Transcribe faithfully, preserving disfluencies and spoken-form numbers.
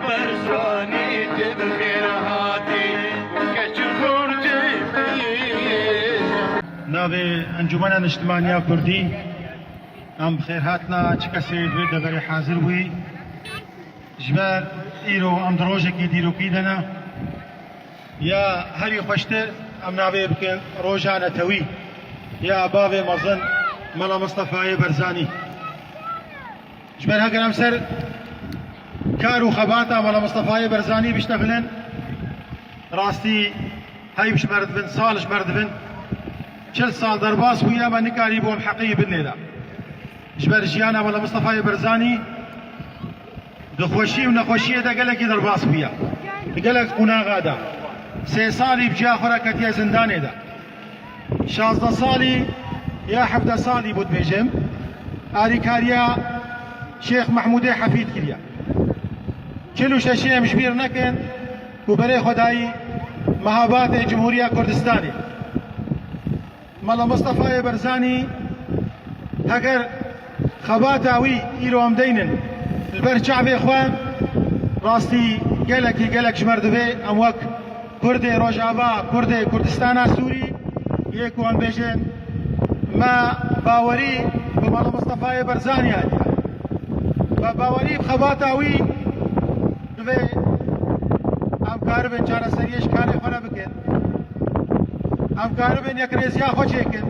Barzanî, tu bi xêr hatî, keç û xorcê. Navê Encûmena Niştimaniya Kurdî, em bi xêr hatina çi kesê li vê deverê hazir bûyî. Ji ber îro em di rojekî dîrokî de ne. Ya herî xweştir em navê bikin roja netewî ya bavê mezin Mela Mistefayê Berzanî. Ji ber heger em ser kar û xebata Mela Mistefayê Berzanî biştexilin, rastî heyv ji me re dibin, sal ji me re dibin. Çil sal derbas bûye, me nikarîbû em heqê wî bidinê de. Ji ber jiyana Mela Mistefayê Berzanî di xweşî û nexweşiyê de gelekî derbas bûye. Di gelek qonaxa de. Sê salî bi ciya xwe re ketiye zindanê de. Şazdeh salî ya hevdeh salî bû dibêjim, alîkariya Şêx Mehmûdê Hefîd kiriye. Çil û şeşê em ji bîr nekin ku berê xwe dayî mehabatê Cumhuriya Kurdistanê. Mela Mistefayê Berzanî heger xebata wî îro em deynin li ber çavê xwe, rastî gelekî gelek ji me re divê em wek Kurdê Rojava, Kurdê Kurdistana Sûrî, yê ku em bêjin me bawerî bi Mela Mistefayê Berzanî hatiye. Me bawerî bi xebata wî divê em karibin çareseriyê ji karê xwe re bikin. Em karibin yekrêziya xwe çêkin.